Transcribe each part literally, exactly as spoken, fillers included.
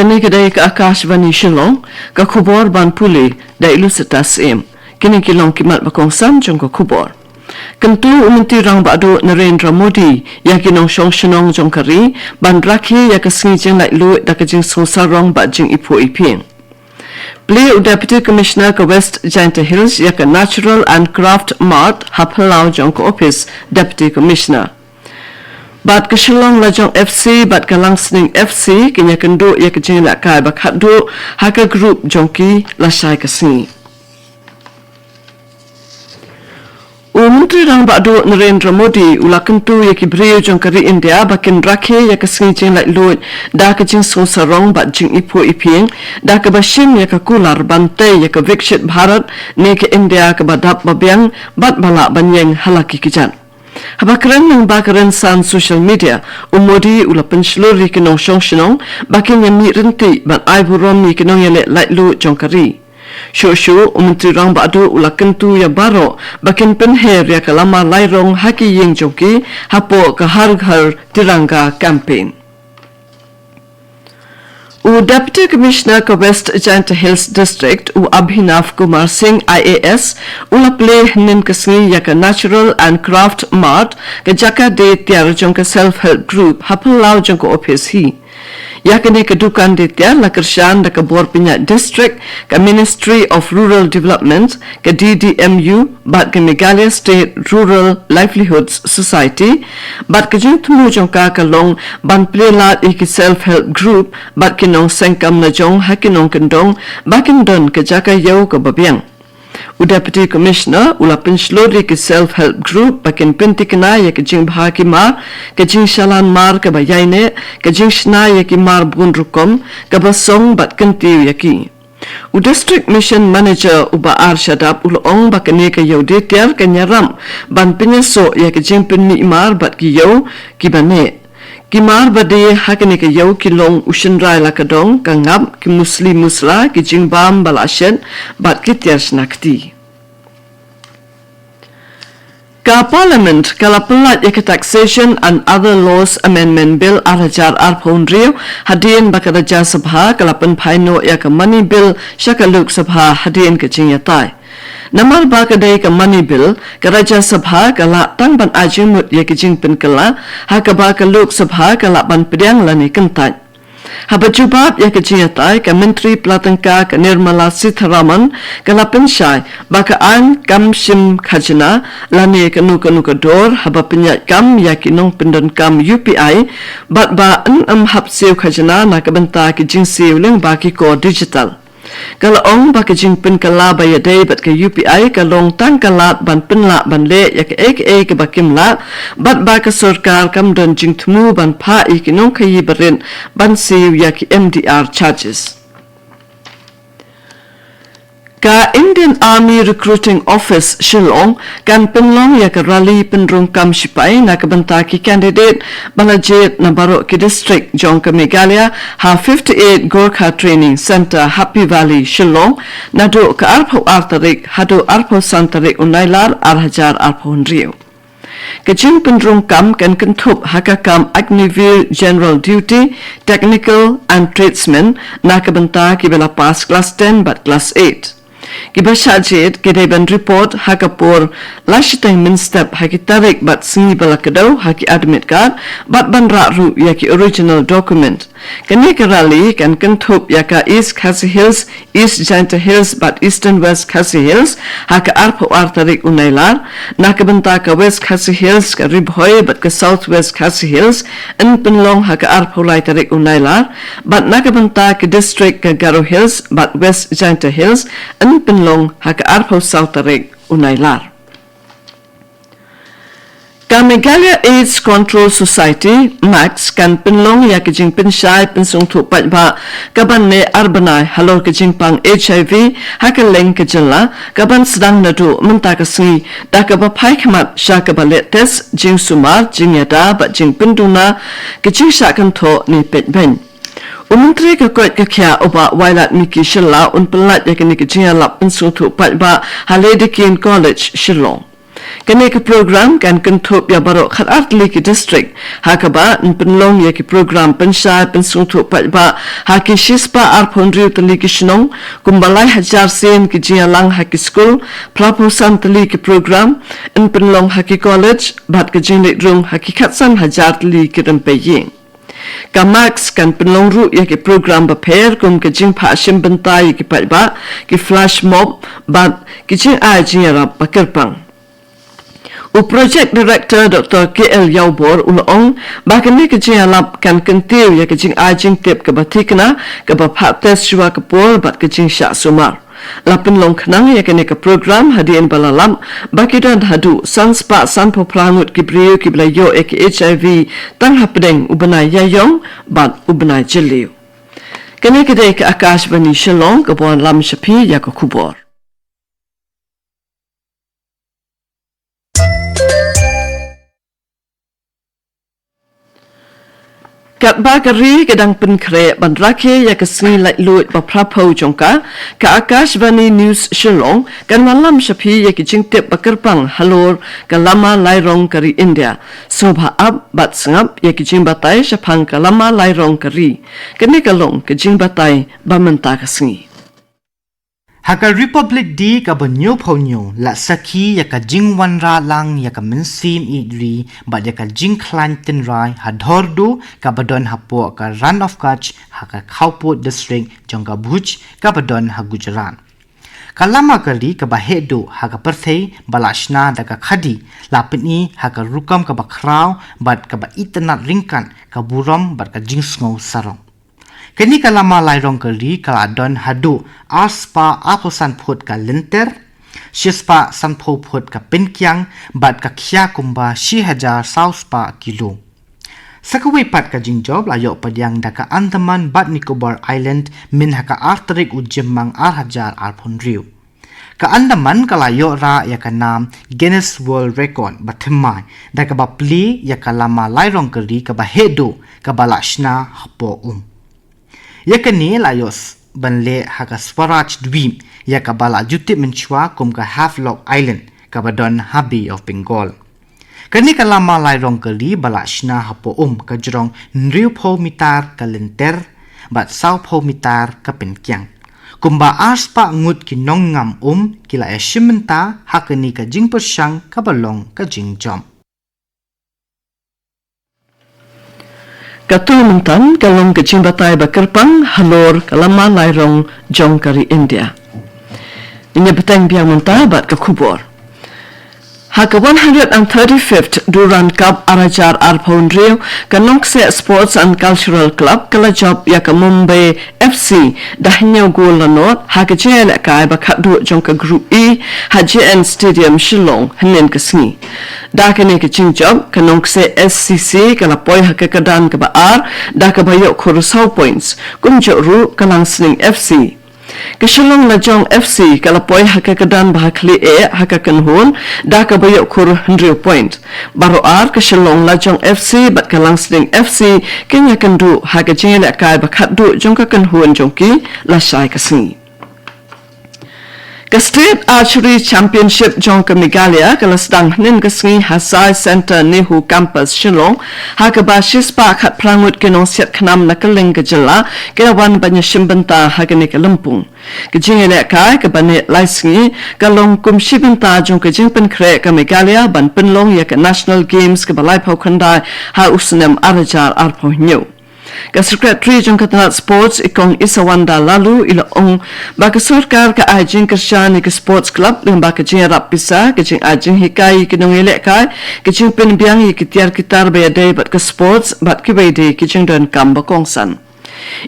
Kane ka dei ka Akashvani Shillong, ka khubor ban pule da i Lucetta Syiem. Kine ki long ki mat ba kongsan jong ka khubor. Kyntu u Myntri Rangbah Duh Narendra Modi ïa ki nongshong shnong jong ka ri ban rakhe ïa ka sngi jinglaitluid da ka jingsngewsarong bad jingiphuh iphieng. Plie u Deputy Commissioner ka West Jaintia Hills ïa ka Natural and Craft Mart ha phyllaw jong ka ophis Deputy Commissioner. Bad ka Shillong Lajong F C bad ka Langsning F C kin ïakynduh ïa ka jingïalehkai ba khatduh ha ka group jong ki lashai ka sngi. U Myntri Rangbah Duh Narendra Modi u la kyntu ïa ki briew jong ka ri India ba kin rakhe ïa ka sngi jinglaitluid da ka jingsngewsarong bad jingiphuh iphieng, da kaba shim ïa ka kular ban tei ïa ka Viksit Bharat ne ka India kaba dap ba biang bad ba lah ban ïeng ha la ki kjat. Haba kren lyngba ka rynsan social media, u Modi u la pynshlur ïa ki nongshong shnong ba kin ïamih ryntih ban ai burom ïa ki nongïaleh laitluid jong ka ri. Shuh shuh, u Myntri Rangbah Duh u la kyntu ïa baroh ba kin pynher ïa ka lama lairong ha ki ïing jong ki hapoh ka Har Ghar Tiranga campaign. U Deputy Commissioner ka West Jaintia Hills District, u Abhinav Kumar Singh I A S, u la plie hynnin ka sngi ïa ka Natural and Craft Mart, ka jaka die tiar jong ka Self Help Group ha phyllaw jong ka ophis hi. Ïa kane ka dukan die tiar la kyrshan da ka bor pynïaid district, ka Ministry of Rural Development, ka D D M U bad ka Meghalaya State Rural Livelihoods Society, bad ka jingthmu jong ka ka long ban plie lad ïa ki self help group bad ki nongseng kam lajong ha ki nongkyndong ba kin don ka jaka ïew kaba biang. U Deputy Commissioner u la pynshlur ïa ki self help group ba kin pynthikna ïa ka jingbha ki mar, ka jingshalan mar kaba ïaineh, ka jingshna ïa ki mar bun rukom, kaba song bad kyntiew ïa ki. U District Mission Manager u Bah R Shadap u la ong ba kane ka ïew die tiar kan ïarap ban pynïasoh ïa ka jingpynmih mar bad ki ïew kiba neh. Ki mar ba die ha kane ka ïew ki long u shynrai la ka dong, ka ngap, ki musli musla, ki jingbam ba la shet bad ki tiar shna kti. Ka Parliament ka la pynlait ïa ka Taxation and Other Laws Amendment Bill ar hajar arphew hynriew hadien ba ka Rajya Sabha ka la pynphai noh ïa ka Money Bill sha ka Lok Sabha hadien ka jingïatai. Namar ba ka dei ka Money Bill, ka Rajya Sabha ka lah tang ban ai jingmut ïa ka jingpynkylla, ha kaba ka Lok Sabha ka lah ban pdiang lane kyntait. Haba jubab ïa ka jingïatai, ka Myntri Pla Tyngka ka Nirmala Sitharaman ka la pynshai ba ka aiñ kam shim khajna lane kano kano ka dor haba pynïaid kam ïa ki nongpyndonkam U P I, bad ba yn ym hap siew khajna na ka bynta ki jingsiew lyngba ki kor digital. Ka la ong ba ka jingpynkylla ba ïadei bad ka U P I ka long tang ka lad ban pynlah ban leh ïa kaei kaei kaba kim lah, bad ba ka sorkar kam don jingthmu ban phah ïa ki nongkhaïi barit ban siew ïa ki M D R charges. Ka Indian Army Recruiting Office Shillong kan pynlong ïa ka rally pynrung kam shipai na ka bynta ki candidate ba la jied na baroh ki district jong ka Meghalaya ha fifty-eight Gorkha Training Centre, Happy Valley, Shillong, naduh ka arphew ar tarik haduh arphew san tarik u Nailar ar hajar arphew hynriew. Ka jingpynrung kam kan kynthup ha ka kam Agniveer General Duty, Technical and Tradesman na ka bynta kiba la pass class ten bad class eight. Kiba shah jied ki dei ban report ha ka por lai shiteng mynstep ha ki tarik bad sngi ba la kdew ha ki admit card, bad ban rah ruh ïa ki original document. Kane ka rally kan kynthup ïa ka East Khasi Hills, East Jaintia Hills bad Eastern West Khasi Hills ha ka arphew ar tarik u Nailar, na ka bynta ka West Khasi Hills, ka Ri Bhoi bad ka South West Khasi Hills yn pynlong ha ka arphew lai tarik u Nailar, bad na ka bynta ka district ka Garo Hills bad West Jaintia Hills yn pynlong ha ka arphew saw tarik u Nailar. Ka Meghalaya AIDS Control Society, max, kan pynlong ïa ka jingpynshai pynsngewthuh paidbah kaban neh ar bnai halor ka jingpang H I V ha kylleng ka jylla, kaban sdang naduh mynta ka sngi, da kaba phai khmat sha kaba leh test, jingsumar, jingïada bad jingpynduna, ka jingshah kynthoh ne peit beiñ. U Myntri ka koit ka khiah u Bah Wailadmiki Shylla un pynlait ïa kane ka jingïalap pynsngewthuh paidbah ha Lady Keane College, Shillong. Kane ka program kan kynthup ïa baroh khatar tylli ki district, ha kaba yn pynlong ïa ki program pynshai pynsngewthuh paidbah ha ki shispah arphew hynriew tylli ki shnong, kumba lai hajar sien ki jingïalang ha ki skul, phraphew san tylli ki program yn pynlong ha ki college, bad ka jingleit rung ha ki khatsan hajar tylli ki rympei ïing. Ka MACS kan pynlong ruh ïa ki program bapher kum ka jingphah shim bynta ïa ki paidbah, ki flash mob, bad ki jingai jingïarap ba kyrpang. U Project Director Doctor K L Ïawbor u la ong ba kane ka jingïalap kan kyntiew ïa ka jingai jingtip kaba thikna, kaba phah test shuwa ka por bad ka jingshah sumar. La pynlong khnang ïa kane ka program hadien ba la lap ba ki don haduh san spah sanphew phra ngut ki briew kiba la ïoh ïa ka H I V tang hapdeng u bnai Ïaïong bad u bnai Jylliew. Kane ka dei ka Akashvani Shillong kaba wanlam sha phi ïa ka khubor. Katba ka ri ka dang pynkhreh ban rakhe ïa ka sngi laitluid ba phraphew jong ka, ka Akashvani News Shillong kan wanlam sha phi ïa ki jingtip ba kyrpang halor ka lama lairong ka ri India. Sngewbha ap bad sngap ïa ki jingbatai shaphang ka lama lairong ka ri. Kane ka long ka jingbatai ba mynta ka sngi. Ha ka Republic Day kaba hynñiewphew hynñiew la sakhi ïa ka jingwanrah lang ïa ka mynsiem ïeid ri bad ïa ka jingkhlaiñ tynrai ha Dhordo kaba don hapoh ka Rann of Kutch ha ka Khaupud District jong ka Bhuj kaba don ha Gujarat. Ka lama ka ri kaba heh duh ha ka pyrthei ba la shna da ka khadi la pyni ha ka rukom kaba khraw bad kaba itynnad ryngkat ka burom bad ka jingsngew sarong. Kane ka lama lairong ka ri ka la don haduh arspah arphew san phut ka lynter, shispah sanphew phut ka pynkiang, bad ka khia kumba shi hajar saw spah kilo. Sa kawei pat ka jingjop la ïoh pdiang da ka Andaman bad Nicobar Island myn ha ka ar tarik u Jymmang ar hajar arphew hynriew. Ka Andaman ka la ïoh rah ïa ka nam Guinness World Record ba thymmai da kaba plie ïa ka lama lairong ka ri kaba heh duh kaba la shna hapoh um. Ïa kane la ïoh s-, ban leh ha ka Swaraj Dweep ïa kaba la ju tip mynshuwa kum ka Havelock Island kaba don ha Bay of Bengal. Kane ka lama lairong ka ri ba la shna hapoh um ka jrong hynriewphew mitar ka lynter bad sawphew mitar ka pynkiang. Kumba arspah ngut ki nongngam um ki la ïashim bynta ha kane ka jingpyrshang kaba long ka jingjop. Kato mynta ka long ka jingbatai ba kyrpang halor ka lama lairong jong ka ri India. Ngin ïa bteng biang mynta bad ka khubor. Ha ka one hundred and thirty-fifth Durand Cup ar hajar arphew hynriew, ka Nongkseh Sports and Cultural Club ka la jop ïa ka Mumbai F C da hynñiew gol la nod ha ka jingïalehkai ba khatduh jong ka Group E ha J N Stadium Shillong hynnin ka sngi. Da kane ka jingjop, ka Nongkseh S C C ka la poi ha ka kyrdan kaba ar da kaba ïoh khur saw points, kumjuh ruh ka Langsning F C. Ka Shillong Lajong F C ka la poi ha ka kyrdan ba ha khlieh ha ka kynhun da kaba ïoh khur hynriew point. Baroh ar ka Shillong Lajong F C bad ka Langsning F C kin ïakynduh ha ka jingïalehkai ba khatduh jong ka kynhun jong ki lashai ka sngi. Ka State Archery Championship jong ka Meghalaya ka la sdang hynnin ka sngi ha Science Centre NEHU Campus Shillong, ha kaba shispah khatphra ngut ki nongsiat khnam na kylleng ka jylla ki la wan ban ïashim bynta ha kane ka lympung. Ka jingïalehkai kaba neh lai sngi ka long kum shi bynta jong ka jingpynkhreh ka Meghalaya ban pynlong ïa ka National Games kaba laiphew khyndai ha u snem ar hajar arphew hynñiew. Ka Secretary jong ka tnat Sports, i Kong Isawanda Laloo, i la ong ba ka sorkar ka ai jingkyrshan ïa ka Sports Club lyngba ka jingïarap pisa, ka jingai jinghikai ïa ki nongïalehkai, ka jingpynbiang ïa ki tiar ki tar ba ïadei bad ka sports bad kiwei de ki jingdonkam ba kongsan.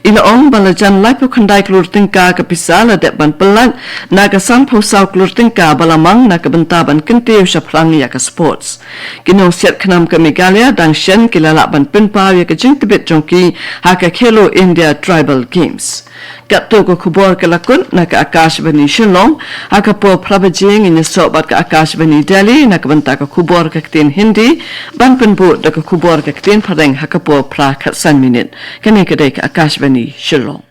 I la ong ba la jan laiphew khyndai klur tyngka ka pisa la dep ban pyllait na ka sanphew saw klur tyngka ba la mang na ka bynta ban kyntiew shaphrang ïa ka sports. Ki nongsiat khnam ka Meghalaya dang shen ki la lah ban pynpaw ïa ka jingtbit jong ki ha ka Khelo India Tribal Games. Katto ka khubor ka la kut na ka Akashvani Shillong. Ha ka por phra baje ngin ïasoh bad ka Akashvani Delhi na ka bynta ka khubor ka ktien Hindi, ban pynbud da ka khubor ka ktien Phareng ha ka por phra khatsan minit. Kane ka dei ka Akashvani Shillong.